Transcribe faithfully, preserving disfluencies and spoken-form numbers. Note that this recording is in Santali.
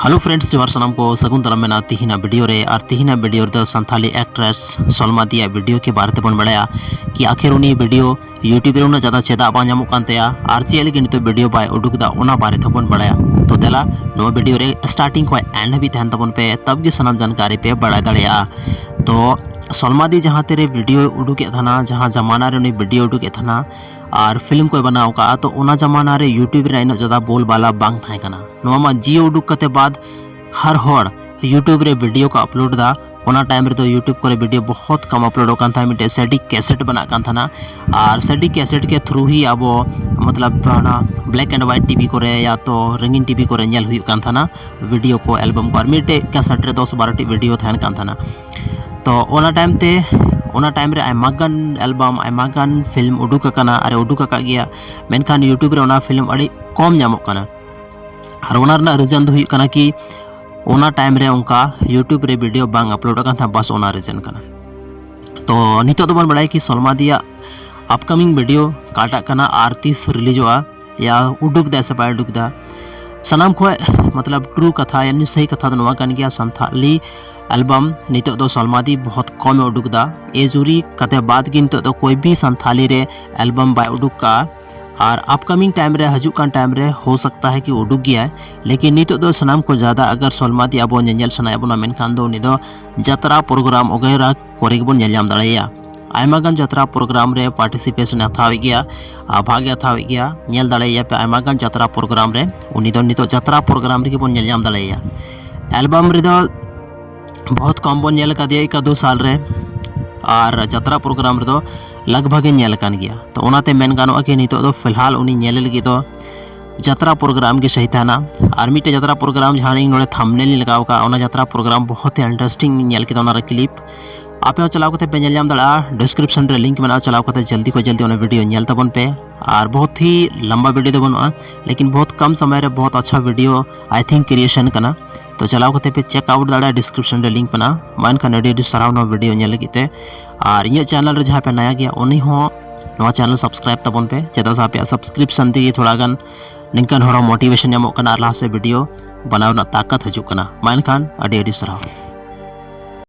Hello friends, ᱡᱚᱦᱟᱨ ᱥᱟᱱᱟᱢ ᱠᱚ, ᱥᱟᱹᱜᱩᱱ ᱫᱟᱨᱟᱢ ᱢᱮᱱᱟᱜᱼᱟ ᱛᱤᱦᱤᱧᱟᱜ ᱵᱷᱤᱰᱤᱭᱳ ᱨᱮ᱾ ᱟᱨ ᱛᱤᱦᱤᱧᱟᱜ ᱵᱷᱤᱰᱤᱭᱳ ᱨᱮᱫᱚ ᱥᱟᱱᱛᱷᱟᱞᱤ ᱮᱠᱴᱨᱮᱥ ᱥᱚᱞᱢᱟ ᱫᱤᱭᱟᱜ ᱵᱷᱤᱰᱤᱭᱳ ᱠᱮ ᱵᱟᱨᱮ ᱛᱮᱵᱚᱱ ᱵᱟᱲᱟᱭᱟ ᱠᱤ ᱟᱠᱷᱤᱨ ᱩᱱᱤ ᱵᱷᱤᱰᱤᱭᱳ YouTube ᱨᱮ ᱩᱱᱟᱹᱜ ᱡᱟᱫᱟ ᱪᱮᱫᱟᱜ ᱵᱟᱝ ᱧᱟᱢᱚᱜ ᱠᱟᱱ ᱛᱟᱭᱟ ᱟᱨ ᱪᱮᱫ ᱞᱟᱹᱜᱤᱫ ᱱᱤᱛᱚᱜ ᱵᱷᱤᱰᱤᱭᱳ ᱵᱟᱭ ᱩᱰᱩᱠ ᱮᱫᱟ, ᱚᱱᱟ ᱵᱟᱨᱮ ᱛᱮᱵᱚᱱ ᱵᱟᱲᱟᱭᱟ᱾ ᱛᱚ ᱫᱮᱞᱟ, ᱱᱚᱣᱟ ᱵᱷᱤᱰᱤᱭᱳ ᱨᱮ starting ᱠᱷᱚᱱ end ᱦᱟᱹᱵᱤᱡ ᱛᱟᱦᱮᱱ ᱛᱟᱵᱚᱱ ᱯᱮ, ᱛᱚᱵᱮ ᱜᱮ ᱥᱟᱱᱟᱢ ᱡᱟᱱᱠᱟᱨᱤ ᱯᱮ ᱵᱟᱲᱟᱭ ᱫᱟᱲᱮᱭᱟᱜᱼᱟ᱾ ᱛᱚ ᱥᱚᱞᱢᱟ ᱫᱤ ᱡᱟᱦᱟᱸ ᱛᱤᱨᱮ ᱵᱷᱤᱰᱤᱭᱳ ᱩᱰᱩᱠᱮᱫ ᱛᱟᱦᱮᱱᱟ, ᱡᱟᱦᱟᱸ ᱡᱟᱢᱟᱱᱟ ᱨᱮ ᱩᱱᱤ ᱵᱷᱤᱰᱤᱭᱳ ᱩᱰᱩᱠᱮᱫ ᱛᱟᱦᱮᱱᱟ ᱟᱨ ᱯᱷᱤᱞᱢ ᱠᱚᱭ ᱵᱮᱱᱟᱣ ᱠᱟᱜᱼᱟ, ᱛᱚ ᱚᱱᱟ ᱡᱟᱢᱟᱱᱟ ᱨᱮ YouTube ᱨᱮ ᱤᱱᱟᱹᱜ ᱡᱟᱫᱟ ᱵᱳᱞ ᱵᱟᱞᱟ ᱵᱟᱝ ᱛᱟᱦᱮᱸ ᱠᱟᱱᱟ᱾ ᱱᱚᱣᱟ ᱢᱟ Jio ᱩᱰᱩᱠ ᱠᱟᱛᱮ ᱵᱟᱫ ᱦᱟᱨ ᱦᱚᱲ YouTube ᱨᱮ ᱵᱷᱤᱰᱤᱭᱳ ᱠᱚ ᱟᱯᱞᱳᱰ ᱮᱫᱟ᱾ ᱚᱱᱟ ᱴᱟᱭᱤᱢ ᱨᱮᱫᱚ YouTube ᱠᱚᱨᱮ ᱵᱷᱤᱰᱤᱭᱳ ᱵᱚᱦᱚᱛ ᱠᱚᱢ ᱟᱯᱞᱳᱰᱚᱜ ᱠᱟᱱ ᱛᱟᱦᱮᱸᱫ, ᱢᱤᱫᱴᱮᱡ ᱥᱮᱰᱤ ᱠᱮᱥᱮᱴ ᱵᱮᱱᱟᱜ ᱠᱟᱱ ᱛᱟᱦᱮᱱᱟ᱾ ᱟᱨ ᱥᱮᱰᱤ ᱠᱮᱥᱮᱴ ᱠᱮ ᱛᱷᱨᱩ ᱦᱤ ᱟᱵᱚ ᱢᱚᱛᱞᱚᱵ ᱚᱱᱟ black and white TV ᱠᱚᱨᱮ ᱭᱟ ᱛᱚ ᱨᱚᱝᱜᱤᱱ TV ᱠᱚᱨᱮ ᱧᱮᱞ ᱦᱩᱭᱩᱜ ᱠᱟᱱ ᱛᱟᱦᱮᱱᱟ ᱵᱷᱤᱰᱤᱭᱳ ᱠᱚ, ᱮᱞᱵᱟᱢ ᱠᱚ᱾ ᱟᱨ ᱢᱤᱫᱴᱮᱡ ᱠᱮᱥᱮᱴ ᱨᱮ ᱫᱚᱥ ᱵᱟᱨᱚ ᱴᱤ ᱵᱷᱤᱰᱤᱭᱳ ᱛᱟᱦᱮᱱ ᱠᱟᱱ ᱛᱟᱦᱮᱱᱟ᱾ ᱛᱚ ᱚᱱᱟ ᱴᱟᱭᱤᱢ ᱛᱮ, ᱚᱱᱟ ᱴᱟᱭᱤᱢ ᱨᱮ ᱟᱭᱢᱟ ᱜᱟᱱ ᱮᱞᱵᱟᱢ, ᱟᱭᱢᱟ ᱜᱟᱱ ᱯᱷᱤᱞᱢ ᱩᱰᱩᱠ ᱟᱠᱟᱱᱟ ᱟᱨ ᱮ ᱩᱰᱩᱠ ᱟᱠᱟᱫ ᱜᱮᱭᱟ, ᱢᱮᱱᱠᱷᱟᱱ YouTube ᱨᱮ ᱚᱱᱟ ᱯᱷᱤᱞᱢ ᱟᱹᱰᱤ ᱠᱚᱢ ᱧᱟᱢᱚᱜ ᱠᱟᱱᱟ᱾ ᱟᱨ ᱚᱱᱟ ᱨᱮᱱᱟᱜ ᱨᱤᱡᱚᱱ ᱫᱚ ᱦᱩᱭᱩᱜ ᱠᱟᱱᱟ ᱠᱤ ᱚᱱᱟ ᱴᱟᱭᱤᱢ ᱨᱮ ᱚᱱᱠᱟ YouTube ᱨᱮ ᱵᱷᱤᱰᱤᱭᱳ ᱵᱟᱝ ᱟᱯᱞᱳᱰ ᱟᱠᱟᱱ ᱛᱟᱦᱮᱸᱫ, ᱵᱟᱥ ᱚᱱᱟ ᱨᱤᱡᱚᱱ ᱠᱟᱱᱟ᱾ ᱛᱚ ᱱᱤᱛᱚᱜ ᱫᱚᱵᱚᱱ ᱵᱟᱲᱟᱭᱟ ᱠᱤ ᱥᱚᱞᱢᱟ ᱫᱤᱭᱟᱜ ᱟᱯᱠᱟᱢᱤᱝ ᱵᱷᱤᱰᱤᱭᱳ ᱚᱠᱟᱴᱟᱜ ᱠᱟᱱᱟ ᱟᱨ ᱛᱤᱥ ᱨᱤᱞᱤᱡᱚᱜᱼᱟ, ᱭᱟ ᱩᱰᱩᱠ ᱫᱟ ᱥᱮ ᱵᱟᱭ ᱩᱰᱩᱠ ᱫᱟ᱾ ᱥᱟᱱᱟᱢ ᱠᱷᱚᱡ ᱢᱚᱛᱞᱚᱵ ᱴᱨᱩ ᱠᱟᱛᱷᱟ ᱭᱟᱱᱤ ᱥᱟᱹᱦᱤ ᱠᱟᱛᱷᱟ ᱫᱚ ᱱᱚᱣᱟ ᱠᱟᱱ ᱜᱮᱭᱟ, ᱥᱟᱱᱛᱷᱟᱞᱤ ᱮᱞᱵᱟᱢ ᱱᱤᱛᱚᱜ ᱫᱚ ᱥᱚᱞᱢᱟ ᱫᱤ ᱵᱚᱦᱚᱛ ᱠᱚᱢ ᱮ ᱩᱰᱩᱠ ᱫᱟ᱾ ᱮ ᱡᱩᱨᱤ ᱠᱟᱛᱮ ᱵᱟᱫ ᱜᱮ ᱱᱤᱛᱚᱜ ᱫᱚ ᱠᱚᱭ ᱵᱤ ᱥᱟᱱᱛᱷᱟᱞᱤ ᱨᱮ ᱮᱞᱵᱟᱢ ᱵᱟᱭ ᱩᱰᱩᱠ ᱠᱟᱜᱼᱟ᱾ ᱟᱨ ᱟᱯᱠᱟᱢᱤᱝ ᱴᱟᱭᱤᱢ ᱨᱮ, ᱦᱤᱡᱩᱜ ᱠᱟᱱ ᱴᱟᱭᱤᱢ ᱨᱮ ᱦᱳ ᱥᱟᱠᱛᱟ ᱦᱮ ᱠᱤ ᱩᱰᱩᱠ ᱜᱮᱭᱟᱭ, ᱞᱮᱠᱤᱱ ᱱᱤᱛᱚᱜ ᱫᱚ ᱥᱟᱱᱟᱢ ᱠᱚ ᱡᱟᱫᱟ ᱟᱜᱟᱨ ᱥᱚᱞᱢᱟ ᱫᱤ ᱟᱵᱚ ᱧᱮᱧᱮᱞ ᱥᱟᱱᱟᱭᱮᱫ ᱵᱚᱱᱟ ᱢᱮᱱᱠᱷᱟᱱ ᱫᱚ ᱩᱱᱤ ᱫᱚ ᱡᱟᱛᱨᱟ ᱯᱨᱳᱜᱨᱟᱢ ᱚᱜᱮᱨᱟ ᱠᱚᱨᱮ ᱜᱮᱵᱚᱱ ᱧᱮᱞ ᱧᱟᱢ ᱫᱟᱲᱮᱭᱟᱭᱟ᱾ ᱟᱭᱢᱟ ᱜᱟᱱ ᱡᱟᱛᱨᱟ ᱯᱨᱳᱜᱨᱟᱢ ᱨᱮ ᱯᱟᱨᱴᱤᱥᱤᱯᱮᱥᱚᱱ ᱮ ᱦᱟᱛᱟᱣᱮᱫ ᱜᱮᱭᱟ ᱟᱨ ᱵᱷᱟᱜᱽ ᱮ ᱦᱟᱛᱟᱣᱮᱫ ᱜᱮᱭᱟ᱾ ᱧᱮᱞ ᱫᱟᱲᱮᱭᱟᱭᱟ ᱯᱮ ᱟᱭᱢᱟ ᱜᱟᱱ ᱡᱟᱛᱨᱟ ᱯᱨᱳᱜᱨᱟᱢ ᱨᱮ᱾ ᱩᱱᱤ ᱫᱚ ᱱᱤᱛᱚᱜ ᱡᱟᱛᱨᱟ ᱯᱨᱳᱜᱨᱟᱢ ᱨᱮᱜᱮ ᱵᱚᱱ ᱧᱮᱞ ᱧᱟᱢ ᱫᱟᱲᱮᱭᱟᱭᱟ᱾ ᱮᱞᱵᱟᱢ ᱨᱮᱫᱚ ᱵᱚᱦᱩᱛ ᱠᱚᱢ ᱵᱚᱱ ᱧᱮᱞ ᱟᱠᱟᱫᱮᱭᱟ ᱮᱠᱟ ᱫᱩ ᱥᱟᱞ ᱨᱮ, ᱟᱨ ᱡᱟᱛᱨᱟ ᱯᱨᱳᱜᱨᱟᱢ ᱨᱮᱫᱚ ᱞᱟᱜᱽ ᱵᱷᱟᱜᱽ ᱮ ᱧᱮᱞ ᱟᱠᱟᱱ ᱜᱮᱭᱟ᱾ ᱛᱚ ᱚᱱᱟᱛᱮ ᱢᱮᱱ ᱜᱟᱱᱚᱜᱼᱟ ᱠᱤ ᱱᱤᱛᱚᱜ ᱫᱚ ᱯᱷᱤᱞᱦᱟᱞ ᱩᱱᱤ ᱧᱮᱞ ᱞᱟᱹᱜᱤᱫ ᱫᱚ ᱡᱟᱛᱨᱟ ᱯᱨᱳᱜᱨᱟᱢ ᱜᱮ ᱥᱟᱹᱦᱤ ᱛᱟᱦᱮᱱᱟ᱾ ᱟᱨ ᱢᱤᱫᱴᱮᱡ ᱡᱟᱛᱨᱟ ᱯᱨᱳᱜᱨᱟᱢ ᱡᱟᱦᱟᱸ ᱤᱧ ᱱᱚᱰᱮ ᱛᱷᱟᱢᱵᱱᱮᱞ ᱤᱧ ᱞᱟᱜᱟᱣ ᱠᱟᱜᱼᱟ, ᱚᱱᱟ ᱡᱟᱛᱨᱟ ᱯᱨᱳᱜᱨᱟᱢ ᱵᱚᱦᱩᱛ ᱦᱤ ᱤᱱᱴᱟᱨᱮᱥᱴᱤᱝ ᱤᱧ ᱧᱮᱞ ᱠᱮᱫᱟ ᱚᱱᱟ ᱨᱮ ᱠᱞᱤᱯ᱾ ᱟᱯᱮ ᱦᱚᱸ ᱪᱟᱞᱟᱣ ᱠᱟᱛᱮ ᱯᱮ ᱧᱮᱞ ᱧᱟᱢ ᱫᱟᱲᱮᱭᱟᱜᱼᱟ, ᱰᱤᱥᱠᱨᱤᱯᱥᱚᱱ ᱨᱮ ᱞᱤᱝᱠ ᱢᱮᱱᱟᱜᱼᱟ, ᱪᱟᱞᱟᱣ ᱠᱟᱛᱮ ᱡᱚᱞᱫᱤ ᱠᱷᱚᱱ ᱡᱚᱞᱫᱤ ᱚᱱᱟ ᱵᱷᱤᱰᱤᱭᱳ ᱧᱮᱞ ᱛᱟᱵᱚᱱ ᱯᱮ᱾ ᱟᱨ ᱵᱚᱦᱩᱛ ᱦᱤ ᱞᱟᱢᱵᱟ ᱵᱷᱤᱰᱤᱭᱳ ᱫᱚ ᱵᱟᱹᱱᱩᱜᱼᱟ, ᱞᱮᱠᱤᱱ ᱵᱚᱦᱩᱛ ᱠᱚᱢ ᱥᱚᱢᱚᱭ ᱨᱮ ᱵᱚᱦᱩᱛ ᱟᱪᱪᱷᱟ ᱵᱷᱤᱰᱤᱭᱳ ᱟᱭ ᱛᱷᱤᱝᱠ ᱠᱨᱤᱭᱮᱥᱚᱱ ᱠᱟᱱᱟ᱾ ᱛᱚ ᱪᱟᱞᱟᱣ ᱠᱟᱛᱮ ᱯᱮ ᱪᱮᱠ ᱟᱣᱩᱴ ᱫᱟᱲᱮᱭᱟᱜᱼᱟ, ᱰᱤᱥᱠᱨᱤᱯᱥᱚᱱ ᱨᱮ ᱞᱤᱝᱠ ᱢᱮᱱᱟᱜᱼᱟ᱾ ᱢᱟ ᱮᱱᱠᱷᱟᱱ ᱟᱹᱰᱤ ᱟᱹᱰᱤ ᱥᱟᱨᱦᱟᱣ ᱱᱚᱣᱟ ᱵᱷᱤᱰᱤᱭᱳ ᱧᱮᱞ ᱞᱟᱹᱜᱤᱫ ᱛᱮ᱾ ᱟᱨ ᱤᱧᱟᱹᱜ ᱪᱮᱱᱮᱞ ᱨᱮ ᱡᱟᱦᱟᱸᱭ ᱯᱮ ᱱᱟᱭᱟ ᱜᱮᱭᱟ ᱩᱱᱤ ᱦᱚᱸ ᱱᱚᱣᱟ ᱪᱮᱱᱮᱞ ᱥᱟᱵᱥᱠᱨᱟᱭᱤᱵ ᱛᱟᱵᱚᱱ ᱯᱮ, ᱪᱮᱫᱟᱜ ᱥᱮ ᱟᱯᱮᱭᱟᱜ ᱥᱟᱵᱥᱠᱨᱤᱯᱥᱚᱱ ᱛᱮᱜᱮ ᱛᱷᱚᱲᱟ ᱜᱟᱱ ᱱᱤᱝᱠᱟᱱ ᱦᱚᱲ ᱦᱚᱸ ᱢᱳᱴᱤᱵᱷᱮᱥᱚᱱ ᱧᱟᱢᱚᱜ ᱠᱟᱱᱟ ᱟᱨ ᱞᱟᱦᱟ ᱥᱮᱫ ᱵᱷᱤᱰᱤᱭᱳ ᱵᱮᱱᱟᱣ ᱨᱮᱱᱟᱜ ᱛᱟᱠᱟᱛ ᱦᱤᱡᱩᱜ ᱠᱟᱱᱟ᱾ ᱢᱟ ᱮᱱᱠᱷᱟᱱ ᱟᱹᱰᱤ ᱟᱹᱰᱤ ᱥᱟᱨᱦᱟᱣ᱾